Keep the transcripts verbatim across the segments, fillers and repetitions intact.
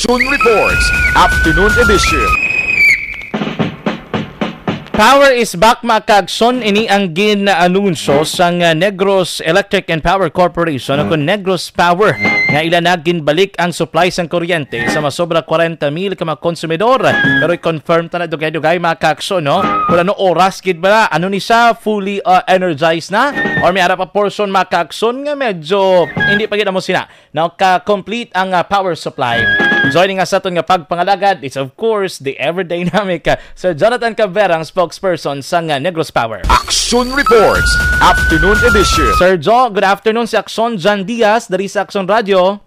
Aksyon Reports, Afternoon Edition. Power is back, mga kaagson. Ini ang gin-anunsyo sang, uh, Negros Electric and Power Corporation o kon Negros Power nga ila na ginbalik ang supply sang kuryente sa masobra kwarenta mil ka mga konsumidor. Pero i-confirm ta na dugay-dugay, mga kaagson, no? Kung ano oras gid ba na? Ano ni siya? Fully, uh, energized na? Or may ara pa portion, mga kaagson, nga medyo hindi pa gid amo sina naka-complete ang, ah, power supply. Joining us sa aton nga pagpangalagad is, of course, the ever dynamic, ah, Sir Jonathan Cabrera, ang spokesperson sa, ah, Negros Power. Action Reports, Afternoon Edition. Sir Jo, good afternoon. Si Aksyon Jan Diaz, diri sa Aksyon Radio.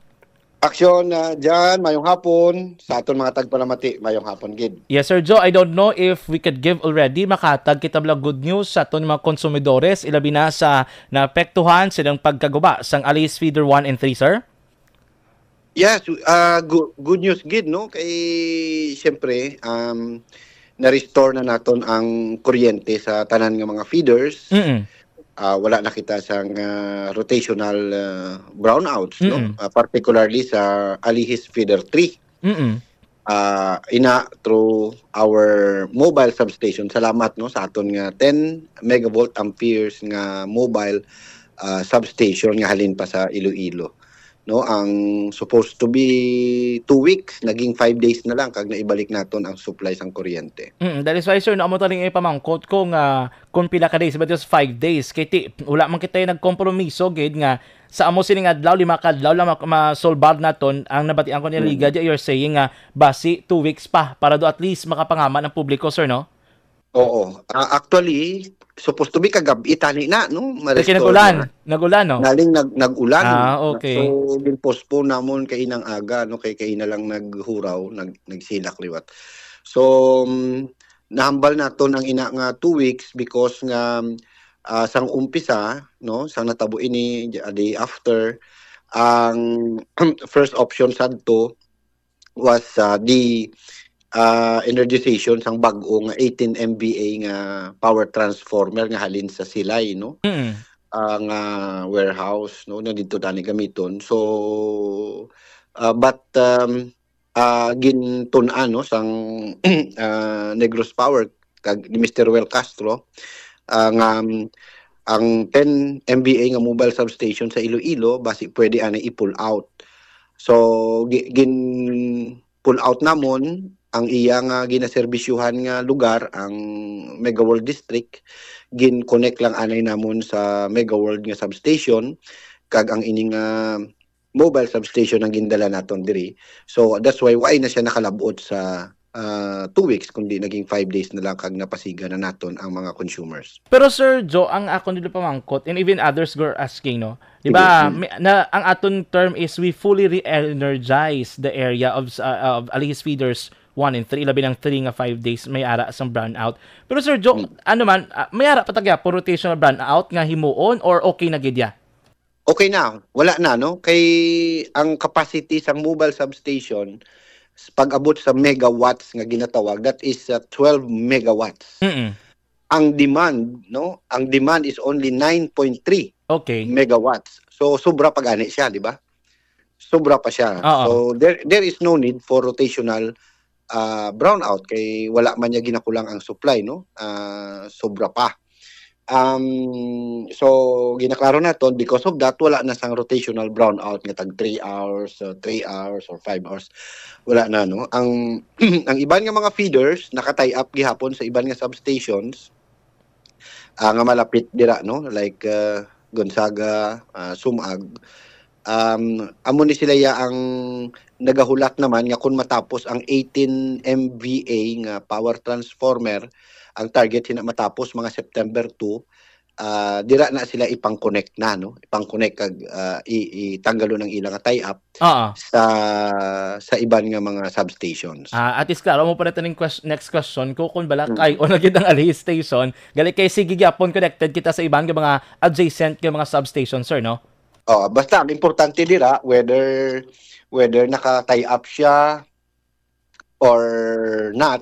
Aksyon, ah, Jan, mayong hapon. Sa aton mga tagpalamati, mayong hapon gid. Yes, Sir Jo, I don't know if we could give already, makatag kita bala good news sa aton mga konsumidores, ilabi na sa naapektuhan silang pagkaguba sang Alice Feeder one and three, sir? Yes, uh, gu-, good news gid, no? Kay, siyempre, um, na-restore na naton ang kuryente sa tanan nga mga feeders. Mm-mm. Ah, wala na kita sang, ah, rotational, ah, brownouts, no? Mm-mm. Ah, particularly sa Alihis Feeder three. Mm-mm. Ah, ina, through our mobile substation, salamat, no, sa aton nga ten megavolt amperes nga mobile, ah, substation nga halin pa sa Iloilo, no? Ang supposed to be two weeks, naging five days na lang kag naibalik naton ang supply sang kuryente. Mm, that is why, sir, no, amo taling ipamangkot ko nga kung pila ka days, but just five days. Kay ti, wala man kita nagkompromiso gid nga sa amo sining adlaw, lima ka adlaw lang mak-, masolbar naton ang nabatian ko ni Liga. Mm. Di, you're saying nga basi two weeks pa para do at least makapangaman ang publiko, sir, no? Oo. Ah, actually, supposed to be kagab-i tani na, no? Kay ma-restore nag-ulan. Na. Nag-ulan, no? Naling nag-, nag-ulan. Ah, okay. So, gin-postpone namon kay inang aga, no? Kay, kay na lang naghuraw, nag-, nagsilak liwat. So, um, nahambal naton ang ina nga two weeks because nga, ah, sang umpisa, no, sang natabo ini, a day after, ang first option sadto was, ah, the, ah, energization sang bag-o nga eighteen M V A nga power transformer nga halin sa Silay, no? Mm. Ah, nga warehouse, no, na didto tani gamiton. So, ah, but, um, ah, gintun-an, no, sang, ah, Negros Power kag ni Mister Well Castro, ah, nga, um, ang ten M V A nga mobile substation sa Iloilo, basi pwede ani i-pull out. So, gi-, gin-pull out namon ang iya nga ginaserbisyuhan nga lugar, ang Megaworld District. Gin-connect lang anay namon sa Megaworld nga substation, kag ang ini nga mobile substation ang gindala naton diri. So, that's why, why na siya nakalabot sa, ah, two weeks, kundi naging five days na lang kag napasiga na naton ang mga consumers. Pero, Sir Joe, ang akon dito pamangkot, and even others were asking, no? Di ba, Mm-hmm. may, na, ang aton term is we fully re-energize the area of, uh, of Alihis Feeders one and three, labi ng three nga five days may ara sang brownout. Pero, Sir Joe, Mm. ano man, ah, may ara pa ta gyapon rotational brownout nga himuon or okay na gid ya? Okay na, wala na, no? Kay ang capacity sang mobile substation, s-, pag-abot sa megawatts nga ginatawag, that is, uh, twelve megawatts. Mm-mm. Ang demand, no? Ang demand is only nine point three Okay. megawatts. So, sobra pa gani siya, di ba? Sobra pa siya. Oo. So, there, there is no need for rotational, ah, brownout kay wala man niya ginakulang ang supply, no? Ah, sobra pa. Um, so, ginaklaro naton, because of that, wala na sang rotational brownout nga tag three hours, uh, three hours, or five hours. Wala na, no? Ang, ang iban nga mga feeders, naka-tie up gihapon sa iban nga substations, ah, nga malapit dira, no? Like, uh, Gonzaga, ah, Sumag. Um, amo ni sila ya ang nagahulat naman nga kung matapos ang eighteen M V A nga power transformer, ang target hina matapos mga September two, ah, dira na sila ipang-connect na, no? Ipang-connect kag, ah, i-, itanggalon ang ilang tie-up Oo. sa, sa iban nga mga substations. Ah, at least klaro mo pa na ning ques-, next question ko kung bala Mm. kay o na gid ang Alihis Station, gali kay sige gyapon connected kita sa iban nga mga adjacent nga mga substation, sir, no? Oh, basta ang importante dira whether, whether naka-tie up siya or not,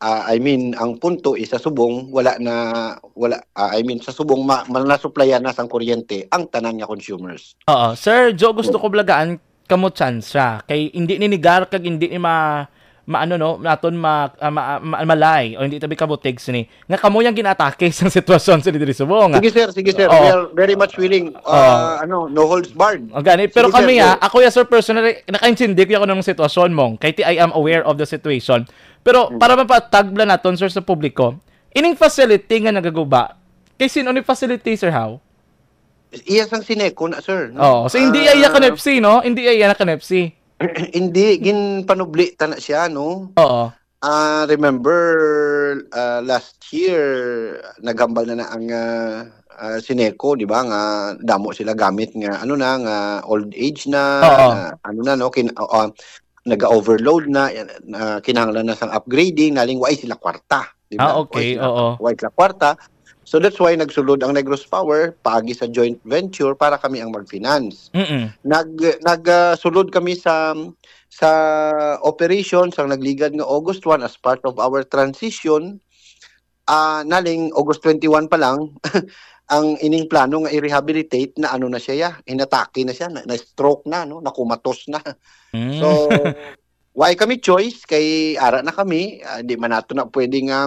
ah, I mean, ang punto is sa subong wala na, wala, ah, I mean, sa subong ma-, ma-, nasuplayan na sang kuryente ang tanan nga consumers. Oo. Sir Joe, gusto ko balagaan, kamo tsansya. Kay hindi ni nigar kag hindi ni ma-, maano, no, naton ma-, ah, ma-, ma-, malay o hindi tabi kabutig sini. Nga kamo yang ginaatake sa sitwasyon sa diri subong. Sige, sir. Sige, sir. Oo. We are very much willing. Oo. Ah, ano, no holds barred. O gani, pero Sige, kami sir, ya, sir. Ako ya, sir, personally, nakaintindi ko ya kuno ang sitwasyon mo. Kay ti, I am aware of the situation. Pero Hmm. para mapatagba naton, sir, sa publiko, ining facility nga nagaguba, kay sin-o ni facility, sir, how? Iya sang Sineco na, sir, no? Oo. So, hindi iya iya Ah. ka N F C, no? Hindi iya iya na ka N F C. Hindi, ginpanubli ta na siya, no? Oo. Ah, remember, ah, last year, naghambal na na ang, ah, ah, Sineco, di ba, nga damo sila gamit nga, ano na, nga old age na, Oo. nga ano na, no, kin-, oo, naga-overload na, na kinahanglan na sang upgrading, naling way sila kwarta, di ba? Ah, okay, Way sila, oo. Way sila kwarta. So that's why nagsulod ang Negros Power, paagi sa joint venture, para kami ang mag-finance. Mm-mm. Nag-, nag, ah, sulod kami sa, sa operations ang nagligad nga August one as part of our transition. Ah, naling August twenty-one pa lang, ang ining plano nga i-rehabilitate na ano na siya, ya, inatake na siya, na, na-stroke na, no? Nakumatos na. Mm. So, why kami choice? Kay ara na kami, ah, di man nato na pwede nga,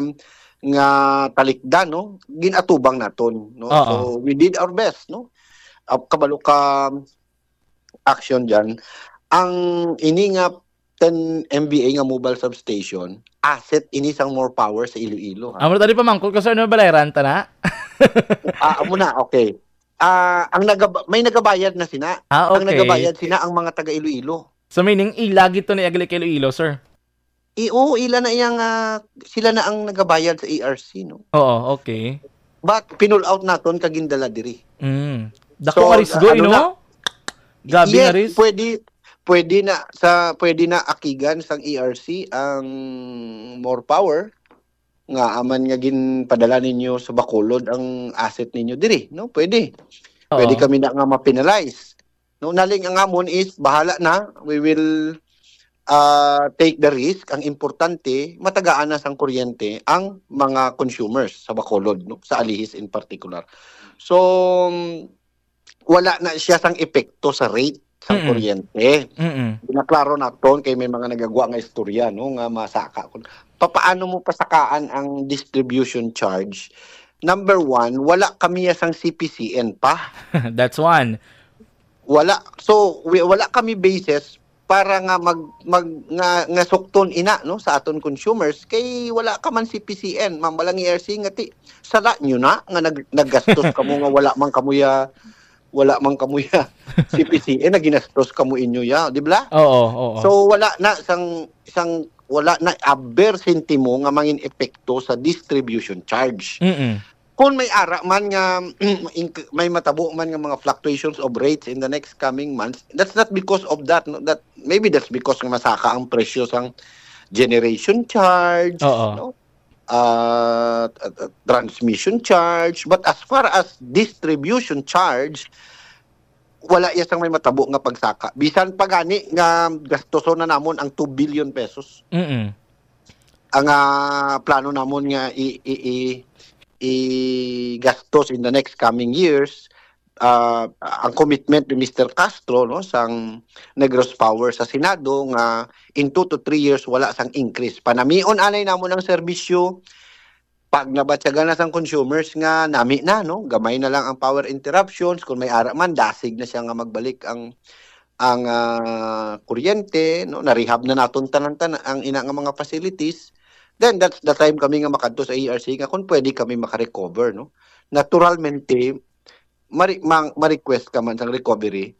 nga talikdan, no? Ginatubang naton, no? Oo. So, we did our best, no? Ah, kabalo ka, action dyan. Ang ini nga ten M V A nga mobile substation, asset ini sang More Power sa Iloilo, ha? Amo tadi pamangkot ko, sir, ano, balayran ta na? Ah, amo na, okay. Ah, ang nagab-, may nagabayad na sina. Ah, Ang okay. nagabayad sina ang mga taga Iloilo. So, meaning, ila gid to ni Agli kay Iloilo, sir? I-, oo, ila na iya nga, sila na ang nagabayad sa E R C, no? Oo, okay. But pinull out naton kag gindala diri. Mm. Dako So, nga risgo, ano no? na? Grabe nga Yes, risk. pwede, pwede na sa, pwede na akigan sang E R C ang More Power nga aman nga ginpadala ninyo sa Bacolod ang asset ninyo diri, no? Pwede. Pwede Oo. kami na nga ma-penalize. No, naling ang amon is bahala na, we will, ah, take the risk. Ang importante, matagaan na sang kuryente ang mga consumers sa Bacolod, no, sa Alihis in particular. So, mm, wala na siya sang epekto sa rate sang Mm-mm. kuryente. Mm-mm. Ginaklaro naton kay may mga nagagwa nga istorya, no, nga masaka ko. Papaano mo pasakaan ang distribution charge? Number one, wala kami sang C P C N pa. That's one. Wala. So, wi-, wala kami basis para nga mag, mag, nga, nga sukton ina, no, sa aton consumers kay wala ka man C P C N, ma'am, walang E R C nga ti, sala nyo na nga nag-, naggastos kamo nga wala man kamo ya, wala man kamo ya C P C N, na ginastos kamo inyo ya, di ba? Oo, oo. So, wala na sang, sang, wala na aber sentimo nga mangin epekto sa distribution charge. Mm-mm. Kung may ara man nga, ink-, may matabo man nga mga fluctuations of rates in the next coming months, that's not because of that, no? That, maybe that's because nga masaka ang presyo sang generation charge, Oo. no? Ah, t-, t-, transmission charge. But as far as distribution charge, wala iya sang may matabo nga pagsaka. Bisan pa gani nga gastuson na namon ang two billion pesos. Mm-mm. Ang, ah, plano namon nga i-, i-, i-, i-gastos in the next coming years, ah, ang commitment ni Mister Castro, no, sang Negros Power sa Senado nga in two to three years wala sang increase. Panamion anay namon ang serbisyo, pag nabatyagan na sang consumers nga nami na, no, gamay na lang ang power interruptions, kung may ara man, dasig na siya nga magbalik ang, ang, ah, kuryente, no, na-rehab na naton tanan-tanan ang ina nga mga facilities, then that's the time kami nga makadto sa E R C nga kung pwede kami makarecover, no. Naturalmente, mari-, mang-, ma-request ka man sang recovery,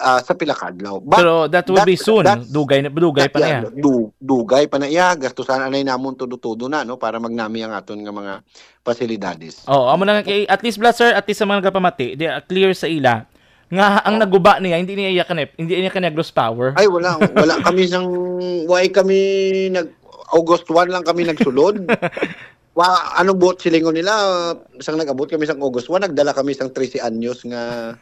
ah, sa pila ka adlaw. But Pero that will be that, soon. that's, Dugay na, dugay that, pa na yeah, yan. du-, dugay pa na iya. Gastusan anay namon todo-todo na, no, para magnami ang aton nga mga pasilidades. Oo, amo na nga kay, at least, bala, sir, at least sa mga nagapamati, di, ah, clear sa ila nga ang Oh. naguba niya, hindi niya iya kanep-, hindi niya kanya Negros Power. Ay, wala. Wala kami sang, why kami nag, August one lang kami nagsulod. Wa, anong buot silingon nila? Sang nag-abot kami sang August one, nagdala kami sang trese anyos nga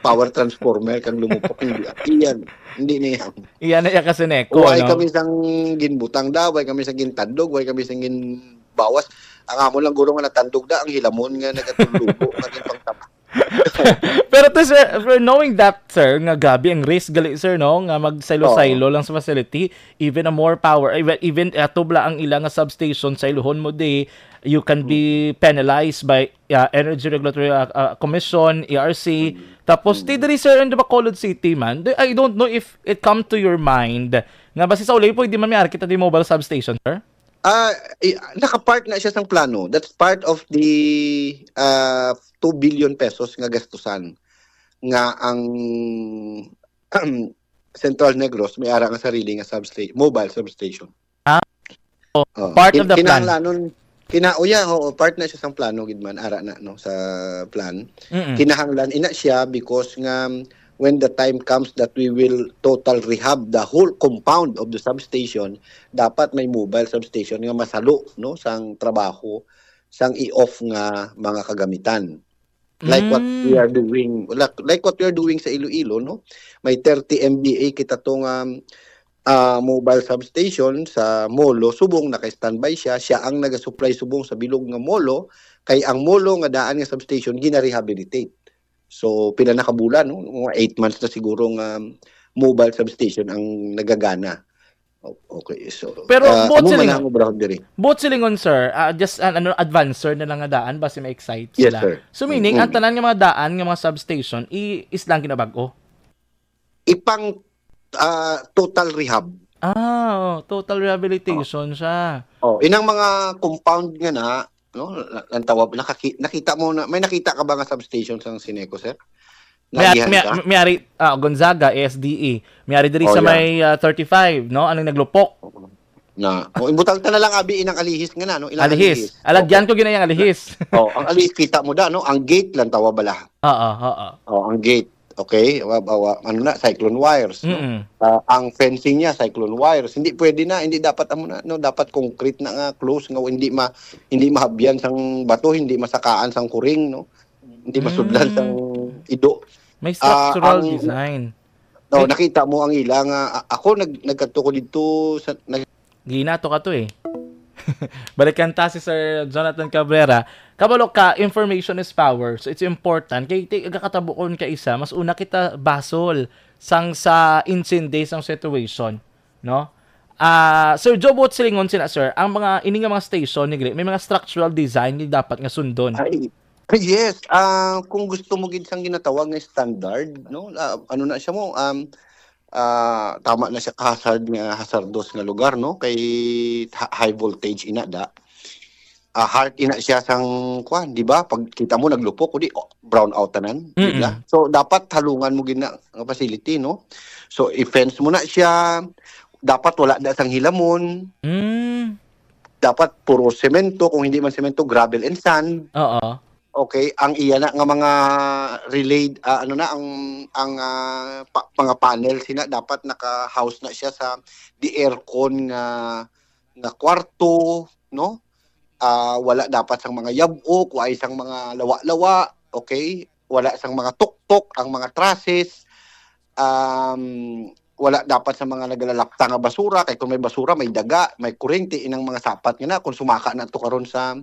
power transformer kang lumupok. Hindi, iyan, hindi niya. Iyan na iya ka Sineco, Way no? kami sang ginbutang da, way kami sang gintandog, way kami sang ginbawas. Ang amo lang guro nga natandog da, ang hilamon nga nagatulugo, nga ginpangtaba. Pero to, sir, for knowing that, sir, nga grabe ang risk gali, sir, no, nga magsaylo-saylo Oo. lang sa facility, even a more power, even, even ato bala ang ila nga substation, sayluhon mo di, you can be penalized by, uh, Energy Regulatory, uh, uh, Commission, E R C. Mm. Tapos, Mm. ti diri, sir, in the Bacolod City man, di- I don't know if it come to your mind nga basi sa ulay po, di man may ari kita di mobile substation, sir? Ah, i- naka-part na siya sang plano. That's part of the, ah, two billion pesos nga gastusan nga ang Central Negros may ara nga sarili nga substation, mobile substation. Ah, oh, Oo. part Kin- of the plan. Kinahanglanon, kina, oh, yeah, oo, part na siya sang plano gid man, ara na, no, sa plan. Mm-mm. Kinahanglan ina siya because nga when the time comes that we will total rehab the whole compound of the substation, dapat may mobile substation nga masalo, no, sang trabaho, sang i-off nga mga kagamitan. Like what we Mm. are doing, like, like what we are doing sa Iloilo, no? May thirty M V A kita to nga, ah, mobile substation sa Molo, subong naka-standby siya. Siya ang nagasupply subong sa bilog nga Molo, kay ang Molo nga daan nga substation gina-rehabilitate. So, pila na ka bulan, no? Mga eight months na siguro nga mobile substation ang nagagana. O-, okay, so, Pero ah, buot amo man silingon, ang obrahon diri. Buot silingon, sir, ah, just an, ano, advance, sir, na lang nga daan, basi ma-excite Yes, sila. sir. So, meaning, Mm. ang tanan nga mga daan nga mga substation, i-, is lang ginabag-o? Ipang, ah, total rehab. Ah, oh, total rehabilitation siya. Oh, inang mga compound nga na, no? La-, lantawa, nakaki-, nakita mo na, may nakita ka ba nga substation sang Sineco, sir? May, Naagihan may, ka? may ari, ah, Gonzaga, A S D E. May ari diri Oh, sa yeah. may, ah, thirty-five, no? Anong naglupok? Na. O, ibutang ta na lang, abi, inang alihis nga na, no? Ilang Alihis. alihis. Alagyan Okay. ko ginayang alihis. Oh, ang alihis, kita mo da, no? Ang gate, lantawa bala. Oo, oo. Oh, ang gate. Okay? Wa, wa, wa, ano na, cyclone wires, no? Mm-mm. Ah, ang fencing niya, cyclone wires. Hindi pwede na, hindi dapat amo na, no? Dapat concrete na nga, close nga, hindi ma-, hindi mahabyan sang bato, hindi masakaan sang kuring, no? Hindi masudlan Mm. sang ido. May Ah, structural ang, design. no, May nakita mo ang ila nga, a-, ako nag-, nagkadto ko didto sa, nag- Ginato ka to eh. Balikan ta si Sir Jonathan Cabrera. Kabalo ka, information is power. So, it's important. Kay ti-, gakatabukon ka isa, mas una kita basol sang sa insindi sang situation, no? Ah, Sir Joe, buot silingon sina, sir, ang mga, ini nga mga station ni Gre-, may mga structural design nga dapat nga sundon. Ay, yes. Ah, kung gusto mo gid sang ginatawag nga standard, no? Ah, ano na siya mo, um, ah, tama na siya ka-hazard nga, hazardos nga lugar, no? Kay ha-, high voltage ina da. Ah, heart ina siya sang, kwan, di ba? Pag kita mo naglupok, kundi, oh, brown out tanan, di Mm-mm. ba? So, dapat halungan mo gid na nga facility, no? So, i-fence mo na siya. Dapat wala da sang hilamon. Mm. Dapat puro semento, kung hindi man semento, gravel and sand. Oo. Okay, ang iya na nga mga relayed, ah, ano na, ang, ang, ah, pa-, mga panel sina dapat naka-house na siya sa di aircon nga, nga kwarto, no? Ah, wala dapat sang mga yab-ok, wa sang mga lawa-lawa, okay? Wala sang mga tuktok ang mga trusses. Um, wala dapat sa mga nagalalapta nga basura, kay kung may basura, may daga, may kurente, inang mga sapat nga na, kung sumaka na to karon sa,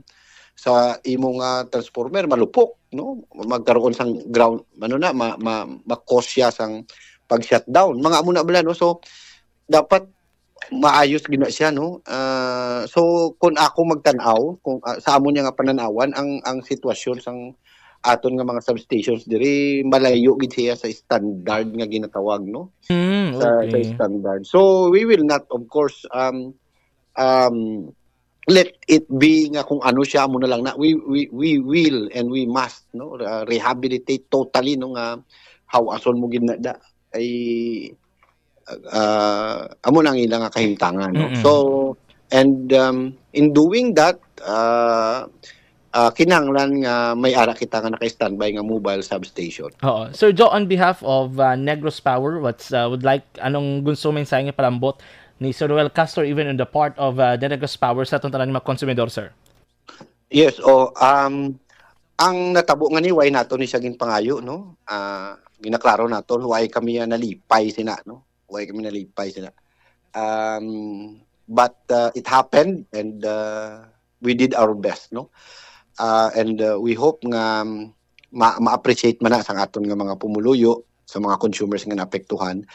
sa imo nga transformer, malupok, no? Magkaroon sang ground, ano na, ma-, ma-, ma-cause siya sang pag-shutdown. Mga amo na bala, no? So, dapat maayos gid na siya, no? Ah, so, kung ako magtan-aw, kung, ah, sa amo niya nga pananawan, ang, ang sitwasyon sang aton nga mga substations diri, malayo gid siya sa standard nga ginatawag, no? Mm, Sa, sa okay. standard. So, we will not, of course, um, um, let it be nga kung ano siya, amo na lang na. We, we, we will and we must, no? Uh, rehabilitate totally, no, nga hawason mo gid na da. Ay, ah, amo na ang ila nga kahimtangan, no? Mm-mm. So, and, um, in doing that, ah, ah, kinahanglan nga may ara kita nga naka-standby nga mobile substation. Oo. Sir Joe, on behalf of, uh, Negros Power, what's, uh, would like, anong gusto mensahe nga palambot ni Sir Roel Castro, even on the part of, uh, the Negros Power sa atong tanan nga mga konsumidor, sir? Yes, oh, um, ang natabo nga ni, why nato ni siya ginpangayo, no? Ah, ginaklaro nato, why kami, ah, nalipay sina, no? Why kami nalipay sina? Um, but, uh, it happened and, uh, we did our best, no? Uh, and, uh, we hope nga, um, ma- ma-appreciate man na sang aton nga mga pumuluyo, sa mga consumers nga naapektuhan.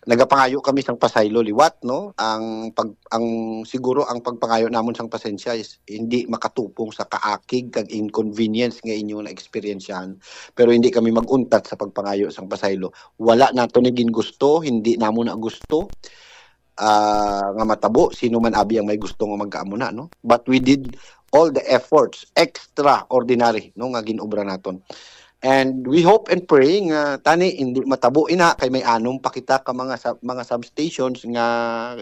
Nagapangayo kami sang pasaylo liwat, no? Ang pag ang siguro ang pagpangayo namon sang pasensya is hindi makatupong sa kaakig kag inconvenience nga inyo na eksperyensyahan, pero hindi kami mag-untat sa pagpangayo sang pasaylo. Wala nato ni gingusto, hindi namo na gusto ah, nga matabo, sino man abi ang may gusto nga magkaamuna, no? But we did all the efforts, extraordinary, no, nga ginobra naton. And we hope and pray nga tani hindi matabo ina kay may anom pa kita ka mga sa, mga substations nga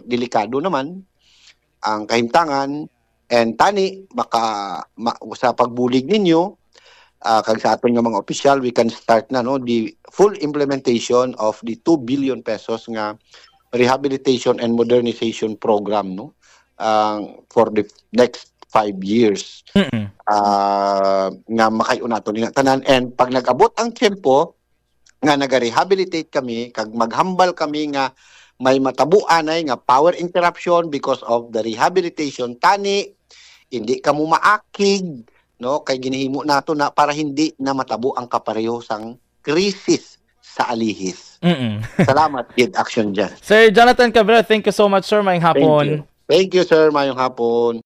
delikado naman ang kahimtangan, and tani maka ma, sa pagbulig ninyo ah, kag sa aton nga mga opisyal, we can start na, no, the full implementation of the two billion pesos nga rehabilitation and modernization program, no, ah, for the next five years. Mm-mm. Ah, nga makayo nato ni tanan, and pag nag-abot ang tiyempo nga naga-rehabilitate kami kag maghambal kami nga may matabo anay nga power interruption because of the rehabilitation, tani hindi kamo maakig, no, kay ginahimo nato na para hindi na matabo ang kapareho sang krisis sa alihis. Mm-mm. Salamat gid, Action Jan. Sir Jonathan Cabrera, thank you so much, sir. Maayong Thank hapon. You. Thank you, sir. Maayong hapon.